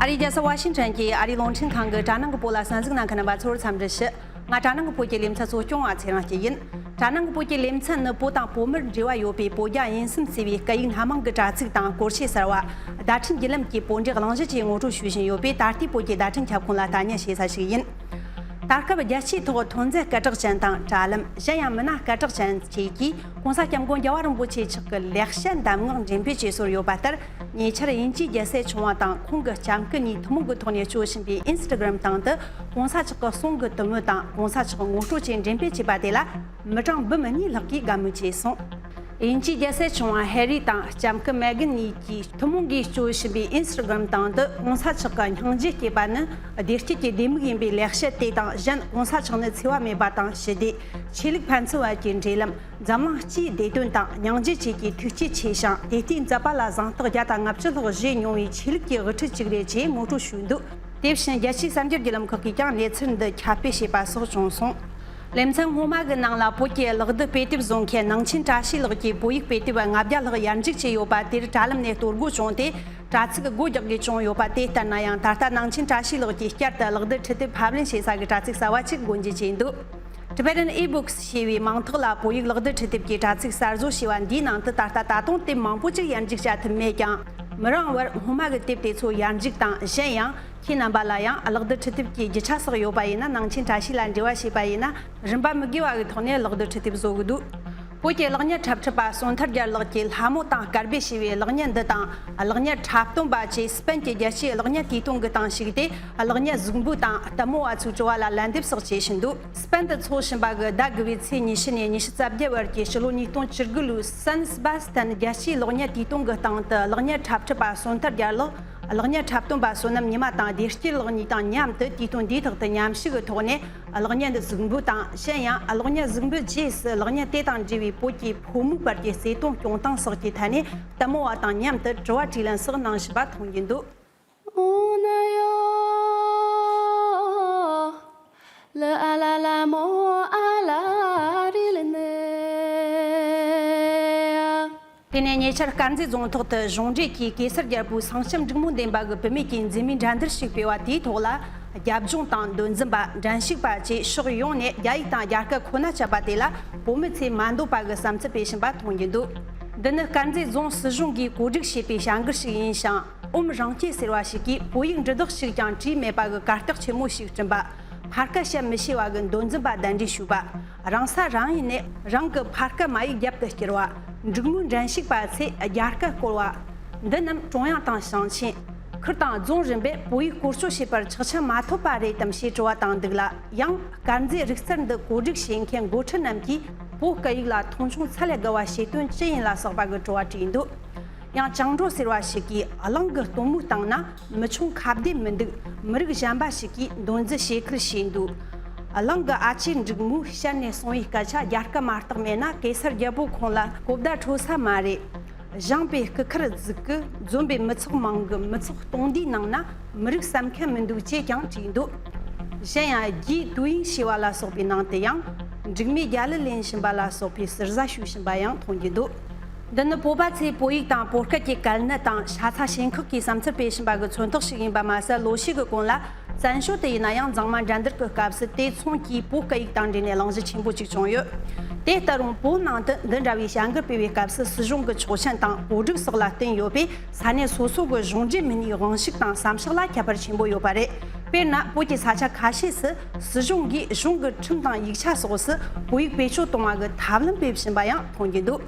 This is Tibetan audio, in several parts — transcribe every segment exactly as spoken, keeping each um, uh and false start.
ཨ་རིའི་རྒྱལ་ས་ཝ་ཤིང་ཊོན་གྱི་ཨ་རིའི་རླུང་འཕྲིན་ཁང་གི་དྲ་ནང་གི་བོད་ལ་གསན་གཟིགས་གནང་མཁན་རྣམ་པ་ཚོར་འཚམས་འདྲི་ཞུ། ང་དྲ་ནང་གི་བོད་ཀྱི་ལེ་ཚན་གཙོ་སྐྱོང་བ་ཚེ་རིང་སྐྱིད་ཡིན། དྲ་ནང་གི་བོད་ཀྱི་ལེ་ཚན་ནི་བོད་དང་བོད་མིར་འབྲེལ་བ་ཡོད་པའི་བོད་རྒྱ་དབྱིན་གསུམ་ཞེས་པའི་སྐད་ཡིག་སྣ་མང་གི་དྲ་ཚིགས་དང་སྐོར་ཆས་གསར་བ། བརྡ་འཕྲིན་བརྒྱུད་ལམ་གྱི་བོད་འབྲེལ་གླེང་གཞི་བཅས་ངོ་སྤྲོད་ཞུ་བཞིན་ཡོད་པས། ད་ལྟའི་བོད་ཀྱི་བརྡ་འཕྲིན་ཁྱབ་ཁོངས་ལ་ལྟ་ཉན་བྱེད་ས་ཞིག་ཡིན། ད་སྐབས་རྒྱལ་སྤྱིའི་ཐོག་ཐོན་རྫས་སྐད་གྲགས་ཅན་དང་དྲ་ལམ། གཞན་ཡང་མི་སྣ་སྐད་གྲགས་ཅན་བཅས་ཀྱིས་༸གོང་ས་༸སྐྱབས་མགོན་རྒྱལ་བ་རིན་པོ་ཆེ་མཆོག་གི་ལེགས་བཤད་གདམས་ངག་འགྲེམས་སྤེལ་བྱེད་སྲོལ་ཡོད་པ་ལྟར། ཉེ་ཆར་དབྱིན་ཇིའི་རྒྱལ་སྲས་ཆུང་བ་དང་ཁོང་གི་ལྕམ་སྐུ་གཉིས་ཐུན་མོང་གི་ཐོག་ནས་སྤྱོད་བཞིན་པའི་ཨིན་སི་ཊ་གྷ་རམ་སྟེང་དུ་༸གོང་ས་མཆོག་གི་གསུང་གི་དུམ་བུ་དང་༸གོང་ས་མཆོག་གི་ངོ་སྤྲོད་བཅས་འགྲེམས་སྤེལ་བྱས་པ་དེ་ལ་མི་གྲངས་འབུམ་གཉིས་ལྷག་གིས་དགའ་མོས་བྱས་སོང་། དབྱིན་ཇིའི་རྒྱལ་སྲས་ཆུང་བ་ཧེ་རི་དང་ལྕམ་སྐུ་མེ་གྷན་གཉིས་ཀྱིས་ཐུན་མོང་གིས་སྤྱོད་བཞིན་པའི་ཨིན་སི་ཊ་གྷ་རམ་སྟེང་དུ་༸གོང་ས་མཆོག་གི་སྙིང་རྗེ་སྐྱེས་པ་ནི་བདེ་སྐྱིད་ཀྱི་ལྡེ་མིག་ཡིན་པའི་ལེགས་བཤད་དེ་དང་གཞན། ༸གོང་ས་མཆོག་ནི་འཚེ་བ་མེད་པ་དང་ཞི་བདེ། ཆོས་ལུགས་ཕན་ཚུན་བར་གྱི་འབྲེལ་ལམ། འཛམ་གླིང་སྤྱིའི་བདེ་དོན་དང་སྙིང་རྗེ་བཅས་ཀྱི་ཐུགས་བསྐྱེད་ཆེ་ཞིང་། དེ་ལྟའི་མཛད་པ་ལ་གཟེངས་རྟགས་བརྒྱ་དང་ལྔ་བཅུ་ལྷག་བཞེས་མྱོང་བའི་ཆོས་ལུགས་ཀྱི་དབུ་ཁྲིད་ཅིག་རེད་ཅེས་ངོ་སྤྲོད་ཞུས་འདུག། དེ་བཞིན་རྒྱལ་སྤྱིའི་གསར་འགྱུར་བརྒྱུད་ལམ་ཁག་གིས་ཀྱང་གནས་ཚུལ་འདི་ཁྱབ་སྤེལ་བྱས་པ་སོགས་བྱུང་སོང་། ལེ་ཚན་སྔོན་མ་གི་ནང་ལ་བོད་ཀྱི་གློག་རྡུལ་དཔེ་དེབ་བཟོ་མཁན་ནང་ཆེན་བཀྲ་ཤིས་ལགས་ཀྱིས་བོད་ཡིག་དཔེ་དེབ་ལྔ་བརྒྱ་ལྷག་ཡར་འཇུག་བྱས་ཡོད་པ་དེར་དྲ་ལམ་ནས་གཏོར་རྒོལ་བྱུང་སྟེ། དྲ་ཚིགས་སྒོ་རྒྱག་དགོས་བྱུང་ཡོད་པ་དེ་ལྟར་ན་ཡང་། ད་ལྟ་ནང་ཆེན་བཀྲ་ཤིས་ལགས་ཀྱིས་བསྐྱར་དུ་གློག་རྡུལ་འཕྲུལ་དེབ་ཕབ་ལེན་བྱེད་ས་གི་དྲ་ཚིགས་གསར་བ་ཅིག་སྒོ་འབྱེད་བྱས་འདུག། Tibetan eBooks ཞེས་པའི་མིང་ཐོག་ལ་བོད་ཡིག་གློག་རྡུལ་འཕྲུལ་དེབ་ཀྱི་དྲ་ཚིགས་གསར་བཟོ་བྱས་པ་འདིའི་ནང་དུ་ད་ལྟ་ད་དུང་དེབ་མང་པོ་ཅིག་ཡར་འཇུག་བྱ་ཐུབ་མེད་ཀྱང་། མི་རིང་བར་སྔོན་མ་གི་དེབ་དེ་ཚོ་ཡར་འཇུག་དང་། གཞན་ཡང་ཁྱེད་རྣམ་པ་ལ་ཡང་གློག་རྡུལ་འཕྲུལ་དེབ་ཀྱི་རྒྱུ་ཆ་སོགས་ཡོད་པ་ཡིན་ན། ནང་ཆེན་བཀྲ་ཤིས་ལ་འབྲེལ་བ་བྱས་པ་ཡིན་ན། རིན་པ་མི་དགོས་པ་གི་ཐོག་ནས་གློག་རྡུལ་འཕྲུལ་དེབ་བཟོ་གི་འདུག། བོད་ཀྱི་གློག་བརྙན་འཁྲབ་ཁྲིད་པ་བསོད་ཐར་རྒྱལ་ལགས་ཀྱིས་ལྷ་མོ་དང་སྐར་འབེབས་ཞེས་པའི་གློག་བརྙན་འདི་དང་། གློག་བརྙན་འཁྲབ་སྟོན་པ་བཅས་སྤེན་གྱི་རྒྱལ་སྤྱིའི་གློག་བརྙན་དུས་སྟོན་གྱི་སྟེང་ཞུགས་ཏེ། གློག་བརྙན་གཟུགས་འབུལ་དང་ལྟད་མོ་བ་ཚོའི་དྲི་བ་ལ་ལན་འདེབས་སོགས་བྱེད་བཞིན་འདུག། སྤེན་དུ་འཚོགས་བཞིན་པ་གི་ཟླ་དགུ་པའི་ཚེས་ཉི་ཤུ་ནས་ཉི་ཤུ་རྩ་བརྒྱད་བར་གྱི་ཕྱི་ལོ་ཉིས་སྟོང་བཅུ་དགུ་ལོའི་སན་སྦ་སྟན་རྒྱལ་སྤྱིའི་གློག་བརྙན་དུས་སྟོན་གྱི་སྟེང་དུ། གློག་བརྙན་འཁྲབ་ཁྲིད་པ་བསོད་ཐར་རྒྱལ་ལགས། གློག་བརྙན་འཁྲབ་སྟོན་པ་བསོད་ནམས་ཉི་མ་དང་བདེ་སྐྱིད་ལགས་གཉིས་དང་མཉམ་དུ་དུས་སྟོན་འདིའི་ཐོག་ཏུ་མཉམ་ཞུགས་ཀྱི་ཐོག་ནས། གློག་བརྙན་འདི་གཟིགས་འབུལ་དང་། གཞན་ཡང་གློག་བརྙན་གཟིགས་འབུལ་རྗེས་སུ་གློག་བརྙན་དེ་དང་འབྲེལ་བའི་བོད་ཀྱི་ཕོ་མོའི་བར་གྱི་བརྩེ་དུང་སྐྱོང་སྟངས་སོགས་ཀྱི་ཐད་ནས་ལྟད་མོ་བ་དང་མཉམ་དུ་དྲི་བ་དྲིས་ལན་སོགས་གནང་བཞིན་པ་མཐོང་རྒྱུ་འདུག། འོ་ན་ཡོ། ལ་ཨ་ལ་ལ་མོ་ཨ་ལ་རི་ལ་ནི། དེ་ནས་ཉེ་ཆར་དཀར་མཛེས་རྫོང་ཐོག་ཏུ་གཞུང་འབྲེལ་གྱིས་གེ་སར་རྒྱལ་པོའི་སེང་ལྕམ་འབྲུག་མོ་འདེམས་པ་གི་བུད་མེད་ཀྱི་མཛེས་མའི་འགྲན་བསྡུར་ཞིག་སྤེལ་བ་དེའི་ཐོག་ལ། རྒྱབ་ལྗོངས་དང་། འདོན་འཛིན་པ། འགྲན་ཞུགས་པ་བཅས་ཕྱོགས་ཡོངས་ནས་རྒྱ་ཡིག་དང་རྒྱ་སྐད་ཁོ་ན་སྤྱད་པ་དེ་ལ་བོད་མི་ཚོས་མ་འདོད་པ་གི་བསམ་ཚུལ་སྤེལ་བཞིན་པ་མཐོང་རྒྱུ་འདུག། འདི་ནི་དཀར་མཛེས་རྫོང་སྲིད་གཞུང་གིས་གོ་སྒྲིག་བྱས་པའི་བྱ་འགུལ་ཞིག་ཡིན་ཞིང་། ཨོཾ་རང་སྐྱེས་ཟེར་བ་ཞིག་གིས་བོད་ཡིག་འབྲི་དོགས་ཤིག་ཀྱང་བྲིས་མེད་པ་གི་གར་སྟེགས་ཆེན་མོ་ཞིག་བསྐྲུན་པ། ཕར་སྐད་བཤད་མི་ཤེས་པ་གི་འདོན་འཛིན་པ་གདན་འདྲེན་ཞུས་པ། རང་ས་རང་ཡུལ་ནས་རང་གི་ཕ་སྐད་མ་ཡིག་རྒྱབ་ཏུ་བསྐྱུར་བ། འབྲུག་མོའི་འགྲན་ཞུགས་པ་ཚོས་རྒྱ་སྐད་བཀོལ་བ། འདི་རྣམས་ཀྲུང་དབྱང་དང་ཞིང་ཆེན། ཁུལ་དང་རྫོང་རིམ་པས་བོད་ཡིག་བཀོལ་སྤྱོད་བྱེད་པར་ཆོག་མཆན་མ་ཐོབ་པ་རེད་དམ་ཞེས་དྲི་བ་བཏང་འདུག་ལ། ཡང་དཀར་མཛེས་རིག་རྩལ་འདི་གོ་སྒྲིག་བྱེད་མཁན་འགོ་ཁྲིད་རྣམས་ཀྱིས་བོད་སྐད་ཡིག་ལ་མཐོང་ཆུང་ཚད་ལས་བརྒལ་བ་བྱེད་དོན་ཅི་ཡིན་ལ་སོགས་པ་གི་དྲི་བ་དྲིས་འདུག། ཡང་བཅིངས་འགྲོལ་ཟེར་བ་ཞིག་གིས་གླིང་གི་སྟོན་མོའི་སྟེང་ན་མི་ཆུང་ཁ་བདེ་མི་འདུག། མི་རིགས་གཞན་པ་ཞིག་གིས་འདོན་རྩིས་བྱེད་ཁུལ་བྱས་འདུག། གླིང་གི་ཨ་ཅེ་འབྲུག་མོས་ཤར་ནས་གསུང་བའི་སྐད་ཆ་རྒྱ་སྐད་མ་གཏོགས་མེད་ན་གེ་སར་རྒྱལ་པོ་ཁོང་ལ་གོ་བརྡ་འཕྲོད་ས་མ་རེད། བཞེངས་པའི་སྐུ་མཁར་རྫིག་གི། འཛོམས་པའི་མི་ཚོགས་མང་གི། མི་ཚོགས་སྟོང་སྡེའི་ནང་ན་མི་རིགས་བསམ་མཁན་མི་འདུག་ཅེས་ཀྱང་བྲིས་འདུག། གཞན་ཡང་རྒྱའི་ཏུའུ་ཡིན་ཞེས་པ་ལ་སོགས་པའི་ནང་དུ་ཡང་། འབྲུག་མོས་རྒྱ་གླུ་ལེན་བཞིན་པ་ལ་སོགས་པའི་ཟུར་ཟ་ཞུ་བཞིན་པ་ཡང་མཐོང་རྒྱུ་འདུག། འདི་ནི་བོད་པ་ཚོས་བོད་ཡིག་དང་བོད་སྐད་ཀྱི་གལ་གནད་དང་ཤ་ཚ་ཞེན་ཁོག་གི་བསམ་ཚུལ་སྤེལ་བཞིན་པ་གི་མཚོན་རྟགས་ཤིག་ཡིན་པ་མ་ཟད། ལོ་ཤས་ཀྱི་གོང་ལ་བཙན་བྱོལ་དུ་ཡིན་ན་ཡང་མཛངས་མ་འགྲན་བསྡུར་གྱི་སྐབས་སུ་དེ་མཚུངས་ཀྱིས་བོད་སྐད་ཡིག་དང་འབྲེལ་ནས་གླེང་གཞི་ཆེན་པོ་གཅིག་བྱུང་ཡོད། དེ་ལྟ་རུང་བོད་ནང་དུ་འདི་འདྲ་བའི་བྱ་འགུལ་སྤེལ་བའི་སྐབས་སུ་སྲིད་གཞུང་གི་ཆོག་མཆན་དང་གོ་སྒྲིག་སོགས་ལ་བརྟེན་ཡོད་པས། ས་གནས་སོ་སོ་གི་གཞུང་འབྲེལ་མི་སྣའི་དབང་ཤུགས་དང་བསམ་ཤེས་ལ་ཁྱད་པར་ཆེན་པོ་ཡོད་པ་རེད། དཔེར་ན། བོད་ཀྱི་ས་ཆ་ཁ་ཤས་སུ་སྲིད་གཞུང་གིས་གཞུང་གི་ཁྲིམས་དང་ཡིག་ཆ་སོགས་སུ་བོད་ཡིག་བེད་སྤྱོད་གཏོང་བ་གི་ཐབས་ལམ་སྤེལ་བཞིན་པ་ཡང་མཐོང་རྒྱུ་འདུག།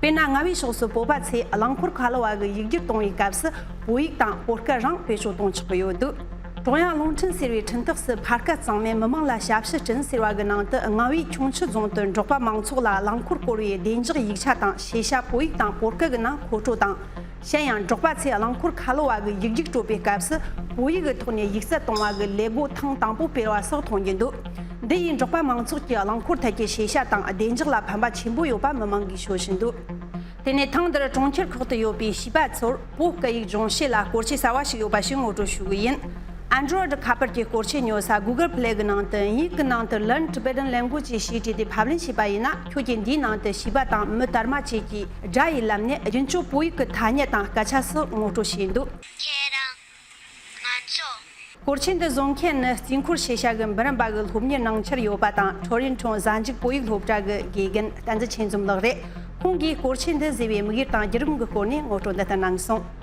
དཔེར་ན། རྔ་བའི་ཕྱོགས་སུ་བོད་པ་ཚོས་རླངས་འཁོར་ཁ་ལོ་བ་གི་ཡིག་སྒྱུར་གཏོང་བའི་སྐབས་སུ་བོད་ཡིག་དང་བོད་སྐད་རང་བེད་སྤྱོད་གཏོང་ཆོག་གི་ཡོད་འདུག། ཀྲུང་དབྱང་རླུང་འཕྲིན་ཟེར་བའི་འཕྲིན་སྟེགས་སུ་ཕར་སྐད་གཙང་མས་མི་མང་ལ་ཞབས་ཞུ་བསྐྲུན་ཟེར་བ་གི་ནང་དུ། རྔ་བའི་ཁྱུང་མཆུ་རྫོང་དུ་འབྲོག་པ་མང་ཚོགས་ལ་རླངས་འཁོར་བསྐོར་བའི་བདེ་འཇགས་ཡིག་ཆ་དང་ཤེས་བྱ་བོད་ཡིག་དང་བོད་སྐད་ཀྱི་ནང་མཁོ་སྤྲོད་དང་། གཞན་ཡང་། འབྲོག་པ་ཚོས་རླངས་འཁོར་ཁ་ལོ་བ་གི་ཡིག་རྒྱུགས་སྤྲོད་པའི་སྐབས་སུ་བོད་ཡིག་གི་ཐོག་ནས་ཡིག་རྩལ་གཏོང་བ་གི་ལས་སྒོ་ཐེངས་དང་པོ་སྤེལ་བ་སོགས་མཐོང་རྒྱུ་འདུག། འདི་ཡིས་འབྲོག་པ་མང་ཚོགས་ཀྱི་རླངས་འཁོར་ཐད་ཀྱི་ཤེས་བྱ་དང་བདེ་འཇགས་ལ་ཕན་པ་ཆེན་པོ་ཡོད་པ་མི་མང་གིས་ཤོད་བཞིན་འདུག། དེ་ནས་ཐེངས་འདིར་གྲོང་ཁྱེར་ཁག་ཏུ་ཡོད་པའི་བྱིས་པ་ཚོར་བོད་སྐད་ཡིག་སྦྱོང་བྱེད་ལ་སྐོར་ཆས་གསར་བ་ཞིག་ཡོད་པ་ཞིག་ངོ་སྤྲོད་ཞུ་གི་ཡིན། Android ཁ་པར་གྱི་སྐོར་ཆས་ཉོ་ས་Google Play གི་ནང་དུ། དབྱིན་ཡིག་གི་ནང་དུ་Learn Tibetan Language ཞེས་བྲིས་ཏེ་ཕབ་ལེན་བྱས་པ་ཡིན་ན། ཁྱོད་ཀྱིས་འདིའི་ནང་དུ་བྱིས་པ་དང་མི་དར་མ་བཅས་ཀྱིས་སྒྲ་ཡི་ལམ་ནས་རྒྱུན་སྤྱོད་བོད་ཡིག་གི་ཐ་སྙད་དང་སྐད་ཆ་སོགས་ངོ་སྤྲོད་བྱས་འདུག། ཁྱེད་རང་ང་ སྐོར་ཆེན་འདི་བཟོ་མཁན་ནི་རྩིས་འཁོར་ཤེས་བྱ་གི་འབུམ་རམས་པ་གི་སློབ་གཉེར་གནང་འཆར་ཡོད་པ་དང་ཁྲོ་རིན་ཁྲོང་གཟའ་མཇུག་བོད་ཡིག་སློབ་གྲྭ་གི་དགེ་རྒན་བསྟན་འཛིན་ཆོས་འཛོམས་ལགས་རེད། ཁོང་གིས་སྐོར་ཆེན་འདི་བཟོས་པའི་དམིགས་ཡུལ་དང་བརྒྱུད་རིམ་གྱི་སྐོར་ནས་ངོ་སྤྲོད་འདི་ལྟར་གནང་སོང་།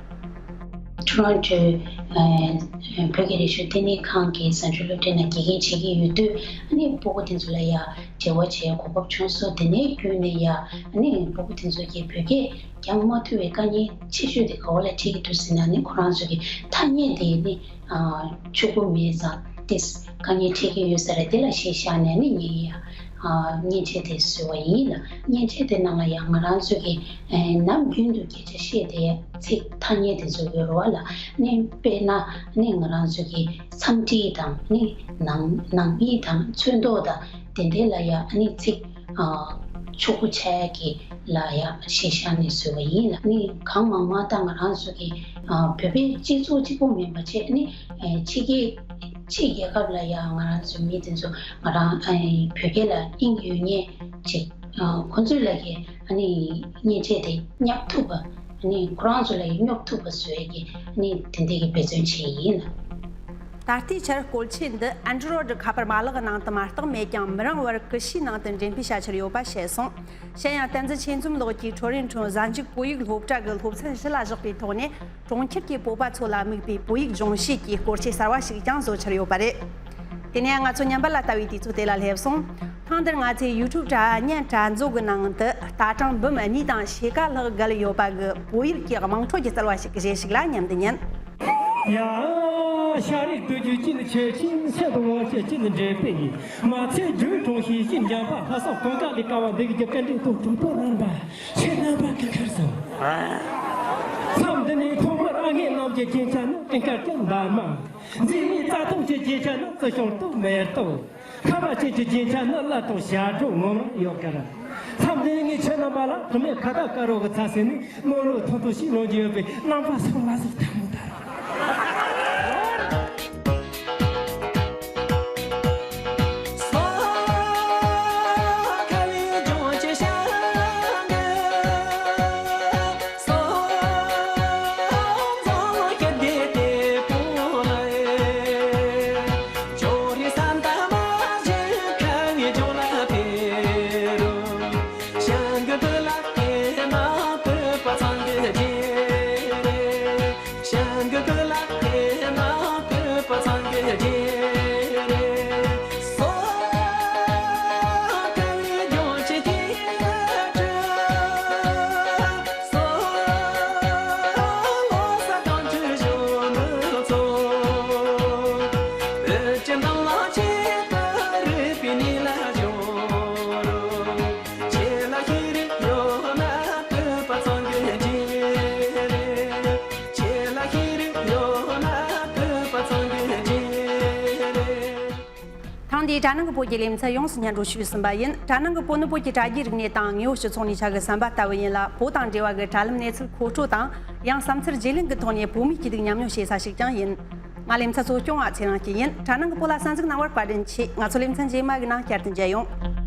ཊོ་རོན་ཊོའི་ཨ་བོད་ཀྱི་རིག་གཞུང་ལྟེ་གནས་ཁང་གི་གཟའ་མཇུག་སློབ་གྲྭའི་ནང་དགེ་རྒན་བྱེད་ཀྱི་ཡོད་དུས། ཨ་ནི་སྤུ་གུ་དེ་ཚོ་ལ་ཡ་འབྲེལ་བ་བྱེད་གོ་སྐབས་བྱུང་སོང་། དེ་ནས་བརྒྱུད་ནས་ཡ་ཨ་ནི་སྤུ་གུ་དེ་ཚོ་གིས་བོད་སྐད་སྦྱང་མ་ཐུབ་པའི་དཀའ་ངལ་ཆེ་ཤོས་དེ་ག་བ་ལ་འཕྲད་ཀྱི་འདུག་ཟེར་ན། ཨ་ནི་ཁོ་རང་ཚོ་གི་ཐ་སྙད་དེ་ནི་ཨ་ཕྱུག་པོ་མེད་ཙང་ཏོག་ཙམ་དཀའ་ངལ་འཕྲད་ཀྱི་ཡོད་ས་རེད། དེ་ལ་གཞི་བཞག་ནས་ནི་ངས་ཡ་ཨ་མཉེན་ཆས་དེ་བཟོས་པ་ཡིན་ལ། མཉེན་ཆས་དེ་ནང་ལ་ཡང་ང་རང་ཚོ་གི་ཨེ་ནམ་རྒྱུན་དུ་སྐད་ཆ་བཤད་བསྡད་ཚིག་ཐ་སྙད་དེ་ཚོ་ཡོད་རེད་བ་ལ། ནི་དཔེར་ན་ནི་ང་རང་ཚོ་གི་འཚམས་འདྲི་དང་ནི་ནང་ནང་མི་དང་ཚོན་མདོག་དང་དེ་འདྲའི་ལ་ཡ་ཨ་ནི་ཚིག་ཨ་ཕྱུག་པོ་ཆགས་ཡ་གི་ལ་ཡ་གཞི་བཞག་ནས་བཟོས་པ་ཡིན་ལ། ནི་གང་མང་མང་ད་ང་རང་ཚོ་གི་ཨ་བོད་པའི་སྤྱི་ཚོགས་གཅིག་པོ་མིན་པ་བྱས་ནི་ཨེ་ཕྱི་རྒྱལ་ཕྱི་རྒྱལ་ཁབ་ལ་ཡ་ང་རང་ཚོ་མི་དེ་ཚོ་ང་རང་ཨེ་བོད་སྐད་ལ་དབྱིངས་ཡོད་མཁན་ཅིག་ཨ་ཁོ་ཚོའི་ལ་གི་ཨ་ནི་མཉེན་ཆས་དེ་བསྙབ་ཐུབ་པ། ཨ་ནི་ཁོ་རང་ཚོ་ལ་ཡ་སྙོབ་ཐུབ་པ་བཟོ་ཡ་གི་ཨ་ནི་དེ་འདྲའི་གི་འབད་བརྩོན་བྱས་ཡིན་ལ། ད་ལྟའི་ཆར་སྐོར་ཆེན་འདི་ཨན་ཌོ་རོ་ཌི་ཁ་པར་མ་ལག་གི་ནང་དུ་མ་གཏོགས་མེད་ཀྱང་། མི་རིང་བར་ཀུ་ཤུའི་ནང་དུ་འགྲེམས་སྤེལ་བྱ་འཆར་ཡོད་པ་བཤད་སོང་། གཞན་ཡང་བསྟན་འཛིན་ཆོས་འཛོམས་ལགས་ཀྱིས་ཁྲོ་རིན་ཁྲོན་གཟའ་མཇུག་བོད་ཡིག་སློབ་གྲྭ་གི་སློབ་ཚན་བཞི་ལ་བཞག་པའི་ཐོག་ནས། གྲོང་ཁྱེར་གྱི་བོད་པ་ཚོ་ལ་དམིགས་པའི་བོད་ཡིག་སྦྱོང་བྱེད་ཀྱི་སྐོར་ཆས་གསར་བ་ཞིག་ཀྱང་བཟོ་འཆར་ཡོད་པ་རེད། དེ་ནས་ང་ཚོ་ཉམས་པ་ལ་ལྟ་བའི་དུས་ཚོད་དེ་ལ་སླེབས་སོང་། ཐེངས་འདིར་ང་ཚོས་ཡུ་ཊུབ་དྲ་བརྙན་དྲ་མཛོད་ཀྱི་ནང་དུ་ལྟ་གྲངས་འབུམ་གཉིས་དང་ཕྱེད་ཀ་ལྷག་བརྒལ་ཡོད་པ་གི་བོད་ཡིག་གི་དམངས་ཁྲོད་ཀྱི་རྩལ་བ་ཞིག་གི་གཞས་ཤིག་ལ་མཉམ་དུ་ཉན། ཡ། ཤ་རིགས་དུ་རྒྱུ་ཅན་ཆེ་ཆེན་ཤ་དང་བ་ཤ་ཅན་འདྲེས་པའི་ཡིན། མ་ཚད་རྒྱུ་གྲོང་ཤིང་ཤིང་འཇམ་པ་ལྷ་ས་གོང་དཀར་ལས་ཀ་བ་འདི་གི་རྒྱབ་ཀ་འདྲེ་ཐོག་གྲོང་པོ་རང་པ་ཆེ་རྣམ་པ་ཀ་ཁར་སོང་། མཚམས་འདི་ནས་ཐོག་མར་ཨ་ངེ་རྣམས་ཀྱི་སྐྱེ་ཆ་ནི་ཀྲིན་ཀ་ཀྱི་འདབ་མ། མཛེས་མའི་རྩྭ་ཐང་གི་སྐྱེ་ཆ་ནི་རྩི་ཤིང་དང་མེ་ཏོག། ཁ་བ་ཅན་གྱི་སྐྱེ་ཆ་ནི་གླུ་དང་ཞབས་བྲོ་ངོམ་ཡོད་ཀྱི་རེད། མཚམས་འདི་ནས་ངས་ཁྱེད་རྣམ་པ་ལ་བུད་མེད་ཁ་བཏགས་དཀར་རོ་གི་ཚ་ཟེར་ནས་རྣོ་རོ་ཐུང་ཐུང་ཞིག་ལོན་རྒྱུ་ཡོད་པས། རྣམ་པ་ཚོ་ལ་གཟིགས་ཐལ་མོ་ད་རེད། ཐེངས་འདིའི་དྲ་ནང་གི་བོད་ཀྱི་ལེ་ཚན་ཡོངས་སུ་སྙན་སྒྲོན་ཞུས་ཟིན་པ་ཡིན། དྲ་ནང་གི་བོད་ནི་བོད་ཀྱི་དྲ་རྒྱའི་རིག་གནས་དང་དངོས་པོ་སྤྱི་ཚོགས་གཉིས་ཆ་གི་ཟམ་པ་ལྟ་བུ་ཡིན་ལ། བོད་དང་འབྲེལ་བ་གི་དྲ་ལམ་གནས་ཚུལ་མཁོ་སྤྲོད་དང་། ཡང་བསམ་འཆར་བརྗེ་ལེན་གྱི་ཐོག་ནས་བོད་མིའི་སྐྱིད་སྡུག་མཉམ་མྱོང་བྱེད་ས་ཞིག་ཀྱང་ཡིན། ང་ལེ་ཚན་གཙོ་སྐྱོང་བ་ཚེ་རིང་སྐྱིད་ཡིན། དྲ་ནང་གི་བོད་ལ་གསན་གཟིགས་གནང་བར་བཀའ་དྲིན་ཆེ། ང་ཚོ་ལེ་ཚན་རྗེས་མ་གི་ནང་བསྐྱར་དུ་མཇལ་ཡོང་།